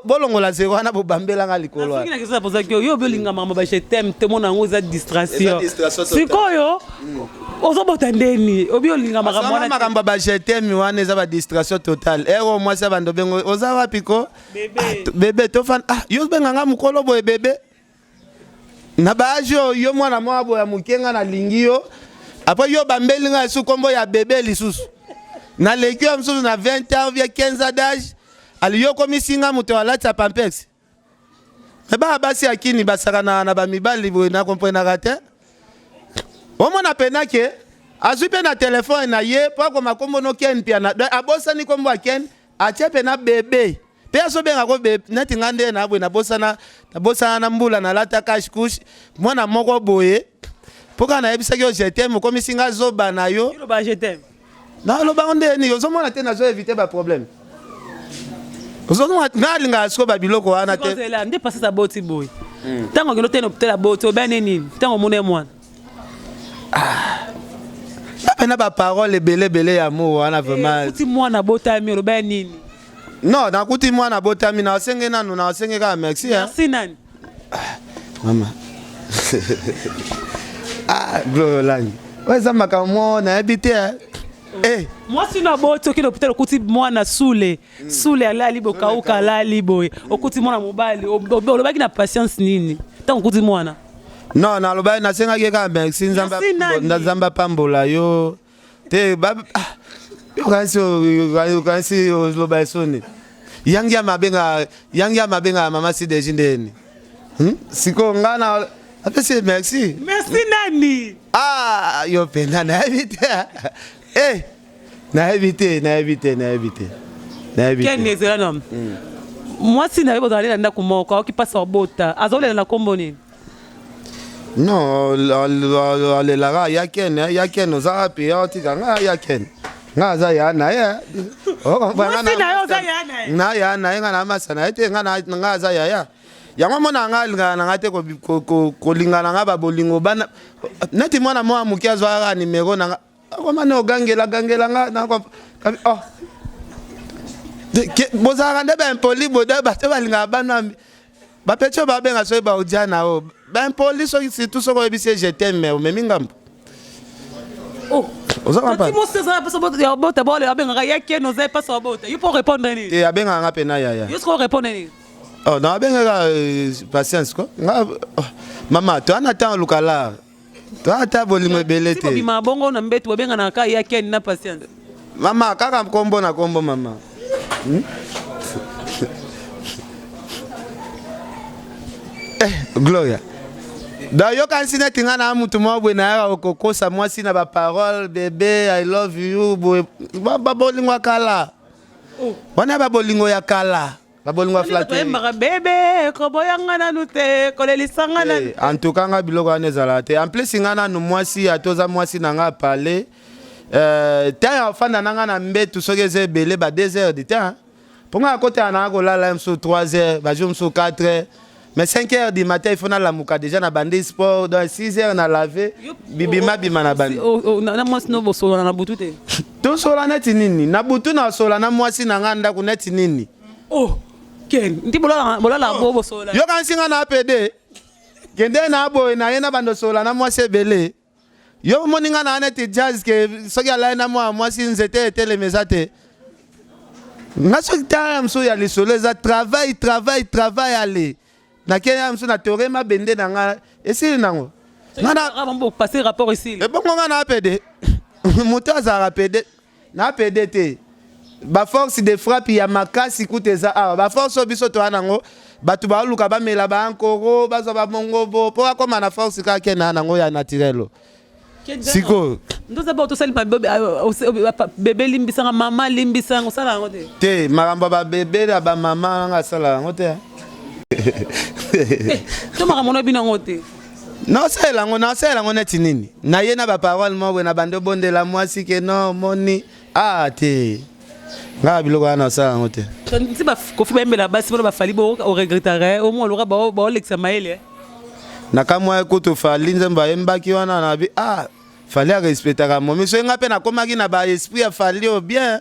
bolongola zero wana bobambela nga likolo soki na question napozaki yo yo obi olinga makambo ba je t'aime te mona yango eza distraction sikoyo hmm. ozobota ndeni obi olinga makambo wana makambo ba je t'aime wana eza ba distraction totale ero mwasi ya bando bengo oza wapi ko ah, bebe tofanda ah, yo obenga nga mokolo boye bebe na ba age oyo yo mwana mwa boya moke nga nalingi yo apres yo bambeli nga lisusu nkombo ya bebe lisusu naleki yo mosusu na 20 ans via 15 ans d'âge ali yo okomisi nga moto alatisa pampex me bana basi ya kini basakanaka na bamibali boye na komprenaka te omona pena ke azwi mpe na telefone na ye mpo akoma nkombo no ken mpiana abosani nkombo ya ken atie mpe na bebe mpe azobenga ko bebe neti nga nde na boye nabosana nabosana na mbula nalata cache couche mwana moko boye mpo kaka nayebisaki yo je t'aime okomisi nga zoba na yo naloba ngo nde nini ozomona te nazo éviter ba problème ozomona nga alingaka sikoyo babiloko wana te nde pasasi aboti boye ntango akende otene hôpital aboti obene nini ntango omona ye mwana ah. Pena ba parole ebele ebele ya amour wana vraiment. Kuti mwana botami oloba ya nini? Non, nakuti mwana botami na osenge nanu na osenge kaka merci hein. Merci nani? Ah, mama. ah, Gloria Olangi. Oyo eza makambo moko nayebi te hein. Eh. Mwasi na boti okende hôpital okuti mwana sule sule alali bokauka alali boye okuti mwana mobali olobaki na patience nini ntango okuti mwana non nalobaki nasengaki ye kaka merci nzambe apambola yo te ah, okanisi oloba esoni yangi ya mabenga yangi ya mabenga ya mama sideji ndeni hmm? sikoyo ngai na apesi ye merci merci nani ah yo mpenza nayebi te eh nayebi te nayebi te nayebi te nayebi te ezela na mwasi na yo bozala na ndako moko aoki mpasi abota azolela na nkombo nini non alelaka ya ken ya ken oza wapi ya otika nga ya ken nga aza ya na ye na ya na ye nga na masa na ye te nga aza yaya yango mona nga alingaka na nga te kolinga na nga babolingo bana neti mwana mwa moke azwaka nimero na nga akoma ne ogangela gangela nga na oh bozalaka nde baimpoli boda bato balingaka bana bapeti oyo babenga soki baodia na yo baimpoli soki surtout soki oyebisi ye je t'aime mais omemi ngambo oh. te abengaka nga mpena yaya oh, na abengaka euh, patience ko nga oh, mama toa na ntango luka lar To ata bolingo ebele te. Bima bongo na mbetu babengana ka ya Ken na patience. Mama kaka kombo na kombo mama. Hmm? Eh, Gloria. Da yokanisi neti nga na mutu moko boye nayaka kokosa mwasi na baparole bebe i love you boye babolingo ya kala oh. wana babolingo ya kala Ba bolingo ya flatterie. Toyembaka bebe koboya nga nanu te kolelisa nga nanu. Eh, en tout cas nga biloko wana ezalaka te. En plus nga nanu mwasi ata oza mwasi na nga parler euh, temps ya ofanda na nga na mbetu soki eza ebele ba 2 heures du temps. Mpo nga akotaka na nga kolala ye mosusu 3 heures, ba jour mosusu 4 heures. Mais 5 heures du matin il faut nalamuka déjà na bandi sport donc 6 heures na lave bibima bima na bandi. Na mwasi no bosolana na butu te. Tosola neti nini? Na butu na sola na mwasi na nga ndako neti nini? Oh, Ken, ndi bolala bolala bo bosola. Yoka nsinga na PD. Kende na boye na ye na bando solola na mwasi ebele. Yo omoni nga na neti jazz ke soki alali na mwa mwasi nzete etelemi eza te. Nga soki tala mosusu ya lisolo eza travail travail travail ale. Nakei ya mosusu na tore mabende na nga esili nango. Nga na passer rapport esili. Ebongo nga na pede. Moto azalaka pede. Na pede te. Ba force de frappe ya makasi kutu eza awa. Ba force oyo biso toa nango bato baluka bamela ba ankoro bazwa ba mongobo mpo akoma na force kaka ke na nango ya naturel. Sikoyo ndoza ba tosali bebe limbisanga mama limbisanga osala yango te te makambo ya babebe na bamama nanga asala yango te eh, to makambo na bino yango te Naosalela yango, naosalela yango neti nini? Na ye na ba parole moko boye na bandi obondela mwasi ke non omoni ah te nga biloko wana naosala yango te. Nti ba Koffi bayembela basi mpona ba Fally bo o regrettaka eh, omwa loka baolekisa mayele eh. Nakamwa ye kutu Fally nzembo ayembaki wana na bi ah Fally arespectaka momi soki nga mpe nakomaki na ba esprit ya Fally oyo bien.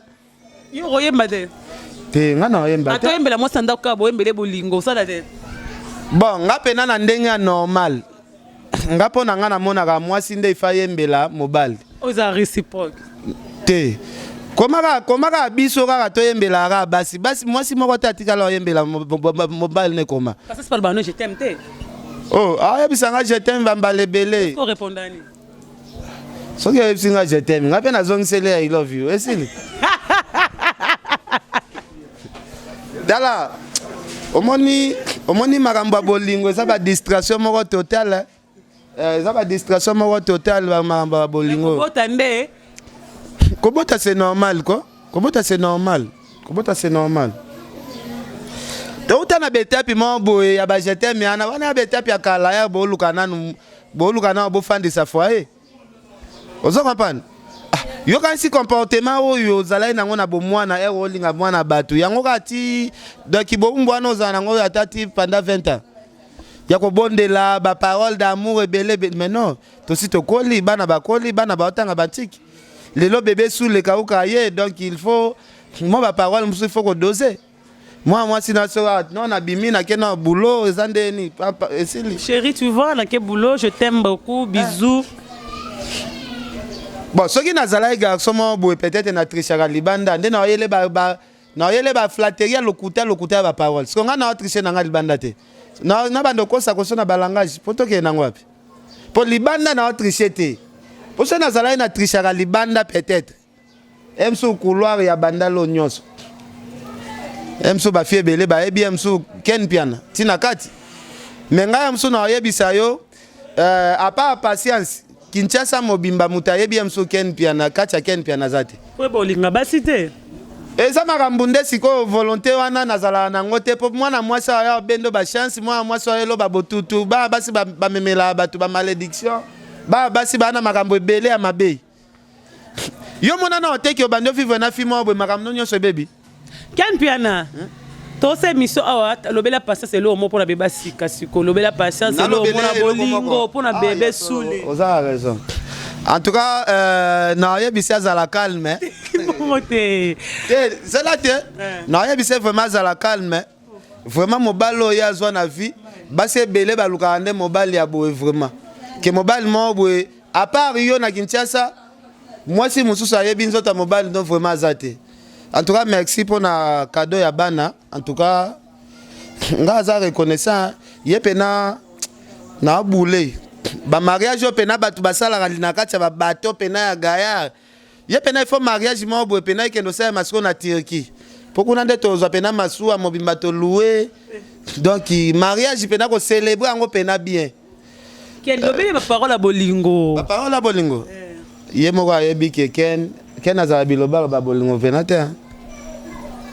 Yo okoyemba te? Te, nga na oyemba te. Ata oyembela mwasi na ndako kaka boyembele bolingo osala te? Bon, nga pena na ndenge ya normal. Nga mpo na nga namonaka mwasi nde ifa yembela mobali. Oyo eza réciproque. Te. Komaka komaka biso kaka toyembela kaka basi. Basi mwasi moko te atikala oyembela mobali ne koma. Parce que c'est pas le je t'aime te. Oh, ayebisa nga je t'aime bambala ebele. Ko répondre ani? Soki oyebisi nga je t'aime, nga pe nazongiseli I love you. Esili. Tala, omoni omoni makambo ya bolingo eza ba distraction moko totale. Eh, eza ba distraction moko totale ba makambo ya bolingo. Kobota nde. Kobota c'est normal ko. Kobota c'est normal. Kobota c'est normal. Touta na betapi moko boye ya ba je t'aime wana wana ya betapi ya kala ya boluka nanu boluka nanu bofandisa foyer. Ozo comprendre? Ah, yokanisi comportement oyo ozalaki nango na bomwana ere olinga mwana bato yango kaka ti donc bowumbu wana ozala nango ata ti pendant 20 ans ya kobondela ba parole d'amour ebele ebele mais non tosi tokoli bana bakoli bana baotanga bantiki lelo bebe sule kauka ye donc il faut mwa ba parole mosusu il faut kodose mwa mwasi na so ah, non nabimi nake na boulot eza nde nini esili chérie tu vois nake boulot je t'aime beaucoup bisous bon soki nazalaki garçon moko boye peut-être na trichaka libanda nde naoyele ba, ba, naoyele ba flatterie ya lokuta lokuta ya baparole siko ngai nao triche na ngai libanda te na, na banda okosa koso na balangage mpo tokende nango wapi mpo libanda nao triche te mpo soki nazalaki na trichaka libanda peut-être Msu couloir ya bandalo nyonso. Msu ba fille ebele bayebi msu Ken Mpiana ti na kati. Mais ngai msu na oyebisa yo euh, à part patience Kinshasa mobimba moto ayebi msu Ken Mpiana kati ya Ken Mpiana aza te. Oyo bolinga basi te. Eza makambo nde sikoyo volonté wana nazalaka nango te mpo mwana mwasi aya obendo ba chance mwana mwasi oyo eloba botutu bana basi bamemelaka bato ba malédiction bana basi baa na makambo ebele ya mabe. Yo mona na oteki obandi ovivre na fille moko boye makambo no nyonso ebebi. Ken Mpiana hmm? tosa émission awa lobela patience eloko moko mpona bebe asika siko lobela patience eloko mpona bolingo mpona ah, bebe sule oza na raison en tout cas euh, nayebisi azala calme bongo te te zela te eh. nayebisi vraiment azala calme vraiment mobali oyo azwa na vie basi ebele balukaka nde mobali ya boye vraiment ke mobali moko boye À part yo na Kinshasa, mwasi mosusu ayebi nzoto ya mobali no vraiment aza te. En tout cas merci pour na cadeau ya bana. En tout cas nga aza reconnaissant ye pena na boule. Ba mariage oyo pena bato basalaka na kati ya ba bateau pena ya gaillard. Ye pena il faut mariage moko boye pena ekende osalema sikoyo na Turquie. Po kuna nde tozwa pena masuwa mobimba to louer. Donc mariage pena ko célébrer yango pena bien. Ken lobele ba parole ya bolingo. Ba parole ya bolingo. Eh. Ye moko ayebi ke Ken Ken azala biloba ba bolingo vena te.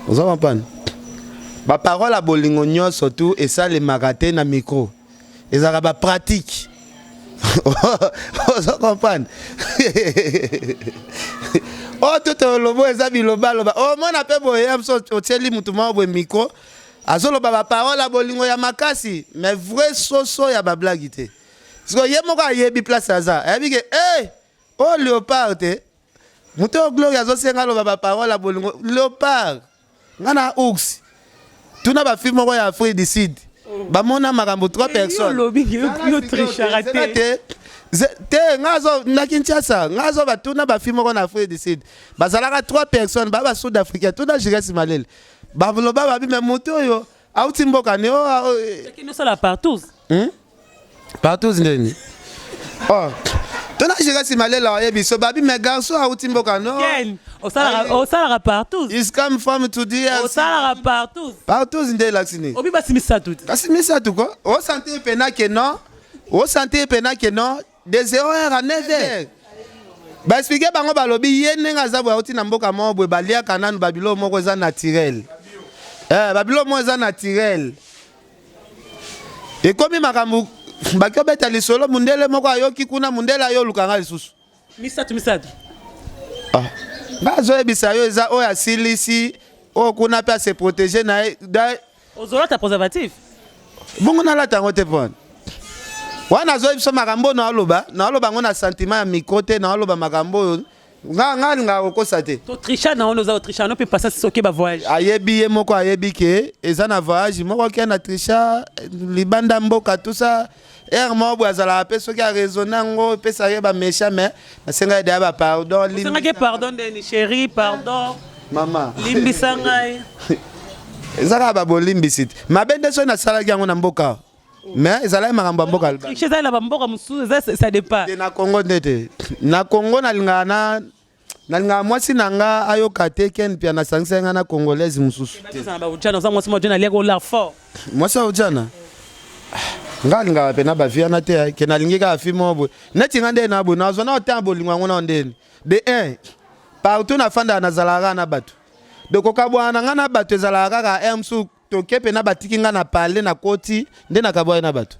Oza comprendre? Ba parole ya bolingo nyonso tu esalemaka te na micro. Ezalaka ba pratique. Oza comprendre? Oyo to tolobo eza bilobaloba. Omona pe boye ya biso otieli mutu moko boye micro. Azoloba ba parole ya bolingo ya makasi mais vrai soso ya ba blague te. Siko ye moko ayebi place aza. Ayebi ke eh oh leopard te. Moto oyo Gloria azosenga aloba ba parole ya bolingo leopard. Nga na ours. Tuna ba fille moko ya Afrique du Sud. Bamona makambo trois personnes. Olobi yo trichaka te. Te, nga azo na Kinshasa, nga azo batuna bafi moko na Afrique du Sud. Bazalaka trois personnes, ba ba Sud Africain, tuna Jires Malele. Baloba babi me moto oyo auti mboka ne o Kende osala partout. Partout ndeni. Oh. Tuna Jires Malele oyebi so babi me garçon auti mboka no. Ken, osalaka osalaka partout. Is come from to DRC. Osalaka partout. Partout nde elakisi nini? Obi basi misato te. Kasi misato ko, osentir pena ke non, osentir pena ke non, de 0 heure à 9 heures. Baexplike bango balobi ye ndenge aza boye auti na mboka moko boye baliaka nanu babiloko moko eza naturel. Eh, babiloko moko eza naturel. Ekomi makambo baki obeta lisolo mundele moko ayoki kuna mundele ayo oluka nga lisusu. Misato misato. Ah. Nga azoyebisa yo eza oyo asilisi oyo kuna mpe ase protéger na ye. Ozolata préservatif? Bongo nalata yango te mpona wana azoyebisa makambo oyo naoloba, naoloba yango na sentiment ya micro te, naoloba makambo oyo nga nga alingaka kokosa te. To tricha na wana oza otricha no mpe pasa soki ba voyage. Ayebi ye moko ayebi ke eza na voyage moko ke na tricha libanda mboka tout ça heure moko boye azalaka mpe soki araisonne yango epesaka ye baméchant mais nasengaki deya bapardon. Osengaki pardon ndeni chéri pardon. Mama. Limbisa ngai. Eza kaka babolimbisi te. Mabe nde soki nasalaki yango na mboka mais ezalaki makambo ya mboka. Triche ezali na bamboka mosusu eza ça dépend. Te na Congo nde te. Na Congo nalingaka na nalingaka mwasi na nga ayoka te Ken Mpiana nasangisaki nga na congolaise mosusu. Tozala ba ujana oza mwasi moko aliaka ola fort. Mwasi ya ujana nga alingaka mpe na bavi wana te ke nalingi kaka fi moko boye neti nga nde na boye nazwa na otemp bolingo yango na ndeni de 1 partout nafandaka nazalaka kaka na bato donc kokabwana na nga na bato ezalaka kaka r mosusu toke mpe na batiki nga na parle na koti nde nakabwani na bato.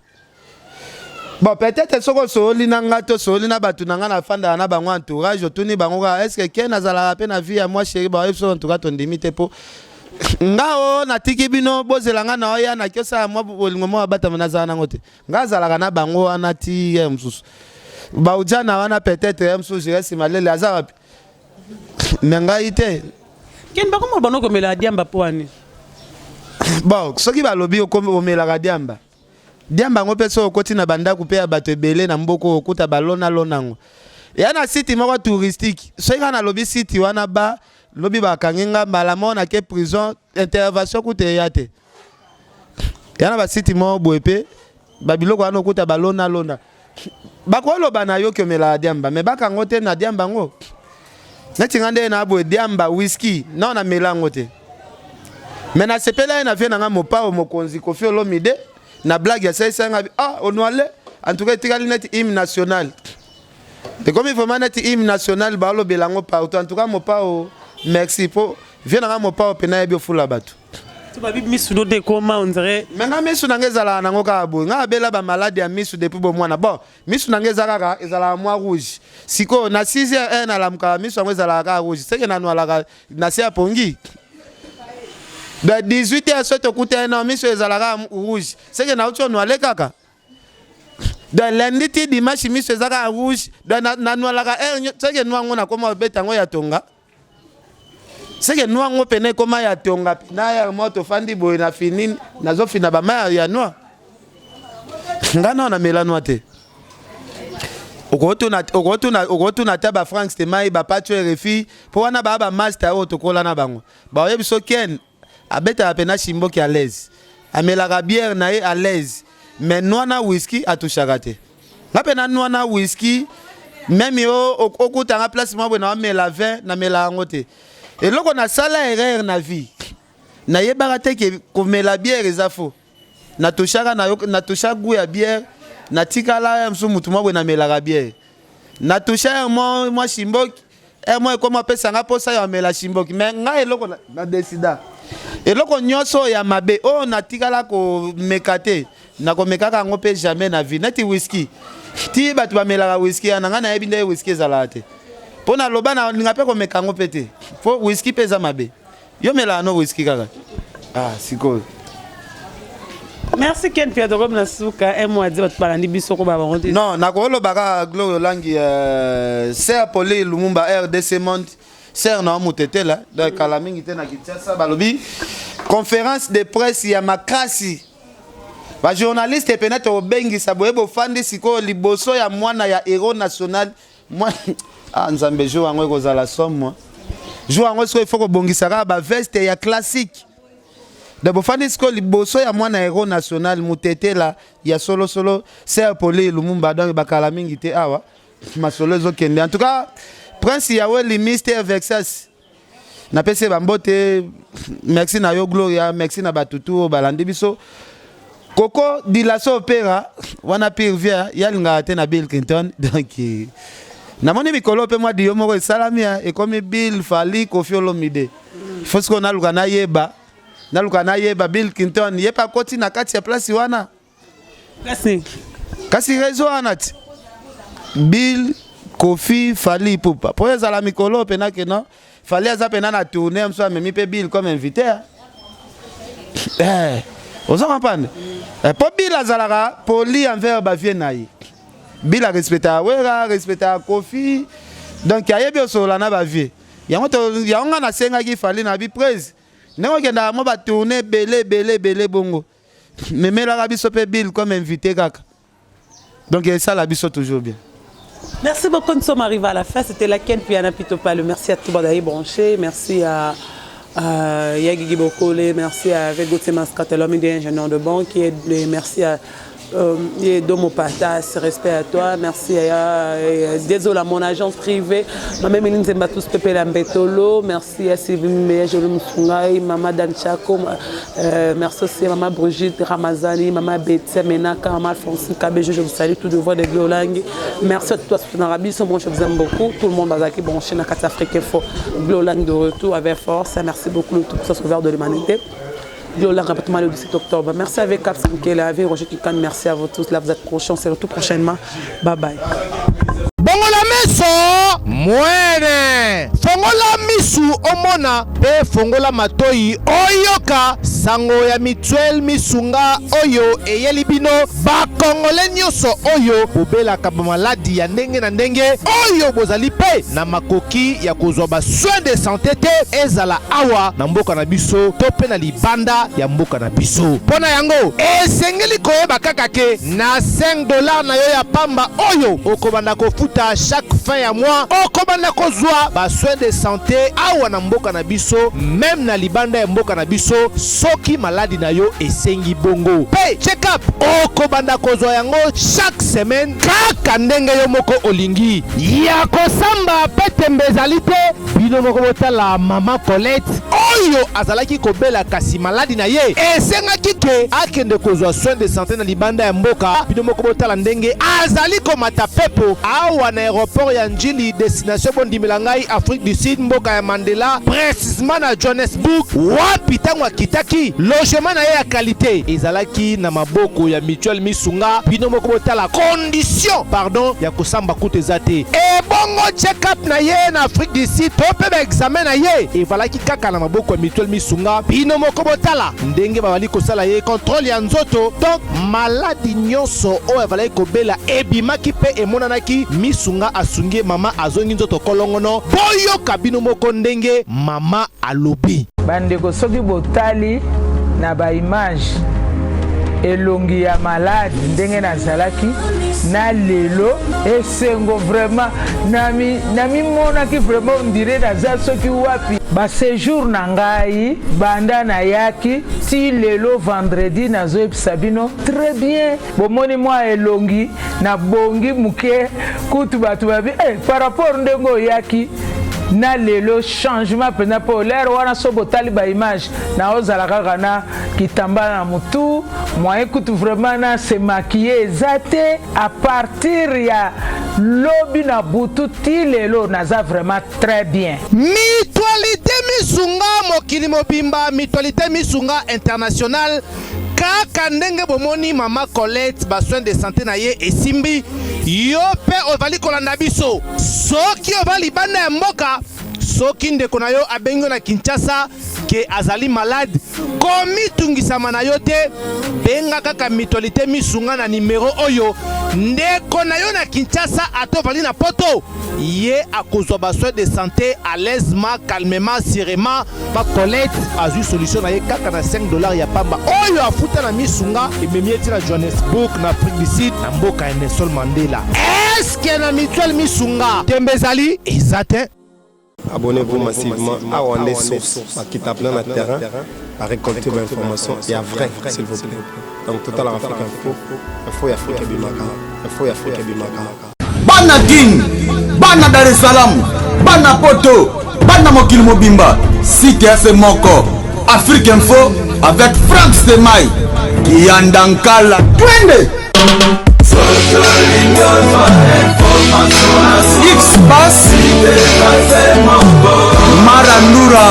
Bon, peut-être soki osoli na nga to osoli na bato na nga nafandaka na bango entourage otuni bango kaka est ce que Ken azalaka mpe na vie ya mwa chéri baoyebi biso en tout cas tondimi te mpo nga o natiki bino bozela nga na oya naki osala mwa bolingo mwa babatama nazala nango te nga azalaka na bango wana ti ye mosusu baujana wana peut-être ye mosusu Jires Malele aza wapi me ngai te. Ken bakoma bano komela diamba po ani? Bon, soki balobi omelaka diamba diamba yango mpe soki okoti na bandako mpe ya bato ebele na mboka okuta balonalona yango ya na site moko touristique soki kaka nalobi site wana ba lobi bakangi nga mbala moko nake prison intervention kuta eya te ya na basite moko boye mpe babiloko wana okuta balonalona bakoloba na yo ke omelaka diamba me bakango te na diamba yango neti nga nde na boye diamba whisky nao namela yango te me nasepela ye na vie na nga mopao mokonzi Koffi Olomide na blague asalisa nga ah onoale en tout cas etikali neti hymne national ekomi vraiment neti hymne national balobela yango partout en tout cas mopao merci po vie na nga mopao mpena yebi ofula bato. To babi misu no de koma on dirait. Me nga misu na nga ezalaka nango kaka boye nga abela bamaladi ya misu depuis bomwana bon misu na nga eza kaka ezalaka mwa rouge sikoyo na 6 heures 1 nalamukaka misu yango ezalaka kaka rouge seke nanwalaka na se ya pongi ba 18 heures soki tokutani na misu ezalaka rouge seke nauti onwale kaka donc lundi ti dimanche misu eza kaka rouge donc nanwalaka heure seke nwa yango nakoma obeta yango ya tonga seke nwa yango pene ekoma ya tonga na heure moko tofandi boye na fini nazofina bamai ya nwa nga nao namela nwa te okotuna ata bafrank stemai bapacho RFI mpo wana baa bamaster oyo tokola na bango baoyebi so Ken abetaka mpe na shimboki à l'aise amelaka bière na ye à l'aise mais noa na whisky atushaka te nga mpe na noa na whisky meme yo okutanga place moko boye na amela vin namela yango te eloko nasala erreur na vie nayebaka te ke komela bière eza faux natushaka natusha goût ya bière natikala ya mosusu motu moko boye namelaka bière natusha ya mwa shimboki heure moko ekoma apesa nga mposa ya amela shimboki me ngai eloko na desida eloko nyonso ya mabe oyo natikala komeka te nakomekaka yango mpe jamais na vie neti whisky ti bato bamelaka whisky yana ngai nayebi nde whisky ezalaka te mpo naloba nalinga mpe komeka yango mpe te mpo whisky mpe eza mabe yo melaka no whisky kaka ah sikoyo. Merci Ken Piat tokomi na suka un mois di bato balandi biso ko ba bango te. Non, nakoloba kaka Gloria Olangi Sœur Pauline Lumumba RDC Monde sœur na mutetela donc kala mingi te na Kinshasa balobi conférence de presse ya makasi. Bajournaliste pena tokobengisa boye, bofandi sikoyo liboso ya mwana ya héros national. Ah, Nzambe, jour yango ekozala somo. Jour yango sikoyo ifo kobongisa kaka baveste ya classique. Donc bofandi sikoyo liboso ya mwana héros national, mutetela ya solosolo, Ser Poli Lumumba. Donc bakala mingi te awa, masolo ezokende. En tout cas, Prince Yaweli, Mister Vexas, napesi ye bambote. Merci na yo Gloria, merci na batutu oyo balandi biso. Koko Dilaso Opera wana pire vie yalingaka te na Bill Clinton. Donc namoni mikolo mpe mwa diyo moko esalami, ekomi Bill, Fally, Koffi Olomide. Faut sikoyo naluka nayeba, naluka nayeba Bill Clinton ye mpe akoti na kati ya place wana. Place? Kasi réseau wana ti Bill, Koffi, Fally Ipupa, mpo ezala mikolo mpena keno Fally aza mpena na tournée mosusu, amemi mpe Bill comme invité. Eh, oza comprendre? Mpo Bill azalaka poli envers bavieux na ye. Bill arespectaka Wera, arespectaka Koffi, donc ayebi osolola na bavieux. Yango yango nga nasengaki Fally na bi prese ndenge okendaka mwa batournée ebele ebele ebele bongo, memelaka biso mpe Bill comme invité kaka. Donc esala biso toujours bien. Merci beaucoup, nous sommes arrivés à la fin. C'était la Ken Piana Pitopale. Merci à tout le monde branché. Merci à Yagigi Bokole. Merci à Gauthier Mascat, l'homme des ingénieur de banque. Et merci à Domo Patas, respect à toi. Merci à désolé à mon agence privée. Maman Méline Zembatus Pepe Lambetolo. Merci à Sylvie Mbeya, Jolou Msungai, Maman Dan Chako. Merci aussi à Maman Brigitte Ramazani, Maman Betty Menaka, Maman Alphonsine Kabejo. Je vous salue tout de voix de Glolang. Merci à toi, Arabie. Moi, je vous aime beaucoup. Tout le monde, Bazaki, branché, Nakata Afrique Info. Glolang de retour avec force. Merci beaucoup, le tout sauveur de l'humanité. Glolang, rapidement le 17 octobre. Merci avec Cap Sankele, avec Roger Kikan. Merci à vous tous. Là, vous êtes prochains. On se retrouve prochainement. Bye bye. Bongola meso mwene, fongola misu omona mpe fongola matoi oyoka sango ya mutuelle Misunga oyo eyeli bino bakongole nyonso oyo bobelaka bamaladi ya ndenge na ndenge, oyo bozali mpe na makoki ya kozwa basoin de santé te, ezala awa na mboka na biso to mpe na libanda ya mboka na biso. Mpo na yango, esengeli koyeba kaka ke na 5 $ na yo ya pamba oyo okobanda kofuta chaque fin ya mois, okobanda kozwa basoin de santé awa na mboka na biso, même na libanda ya mboka na biso, soki maladi na yo esengi bongo. Mpe check-up, okobanda kozwa yango chaque semaine, kaka ndenge yo moko olingi. Ya kosamba mpe tembe ezali te. Bino moko botala mama Colette oyo azalaki kobela, kasi maladi na ye esengaki ke akende kozwa soin de santé na libanda ya mboka. Bino moko botala ndenge azali komata pepo awa na aéroport ya Njili, destination, bondimela ngai, Afrique du Sud, mboka ya Mandela, précisement na Johannesburg, wapi ntango akitaki, logement na ye ya qualité ezalaki na maboko ya mutuelle Misunga. Bino moko botala condition, pardon, ya kosamba kutu eza te. Ebongo check-up na ye na Afrique du Sud to mpe baexamen na ye evalaki kaka na maboko ya mutuelle Misunga. Bino moko botala ndenge babali kosala ye contrôle ya nzoto. Donc maladi nyonso oyo avalaki kobela ebimaki mpe emonanaki. Misunga asungi ye, mama azongi nzoto kolongono. Boyoka bino moko ndenge mama alobi. Bandeko, soki botali na baimage, elongi ya maladi ndenge nazalaki na lelo, esengo vraiment. Namimonaki vraiment on dirait naza soki wapi. Baséjour na ngai banda nayaki ti lelo vendredi, nazoyebisa bino très bien. Bomoni mwa elongi nabongi moke kutu, bato babi eh, par rapport ndenge oyaki na lelo, changement mpenza. Mpo lere wana, so botali baimage, naozala kaka na kitambala na motu, moyen kutu vraiment na se maquiller eza te. À partir ya lobi na butu ti lelo, naza vraiment très bien. Mutualité Misunga mokili mobimba, Mutualité Misunga International. Kaka ndenge bomoni mama Colette, basoin de santé na ye esimbi. Yo mpe ozali kolanda biso, soki oza libanda ya mboka, soki ndeko na yo abengi yo na Kinshasa ke azali malade, komitungisama na yo te. Benga kaka Mutualité Misunga na nimero oyo. Ndeko na yo na Kinshasa ata ovandi na poto, ye akozwa ba soins de santé à l'aisement, calmement, sûrement. Pa Colette azwi solution na ye kaka na 5 dollars ya pamba oyo afuta na misunga ememi ye ti na Johannesburg na Afrique du Sud na mboka ya Nelson Mandela. Est-ce na mutuelle misunga tembe ezali? Eza te. Abonnez-vous massivement à Wande Source, bakita plein na terrain, ba récolter ba information ya vrai, s'il vous plaît. Donc Total Afrique Info, info ya Afrique ebimaka, info ya Afrique ebimaka. Bana Kin, bana Dar es Salaam, bana Poto, bana mokili mobimba, site ya se moko, Afrique Info avec Frank Stemay, Kiyanda Nkala, twende! X-Pass, Marandura.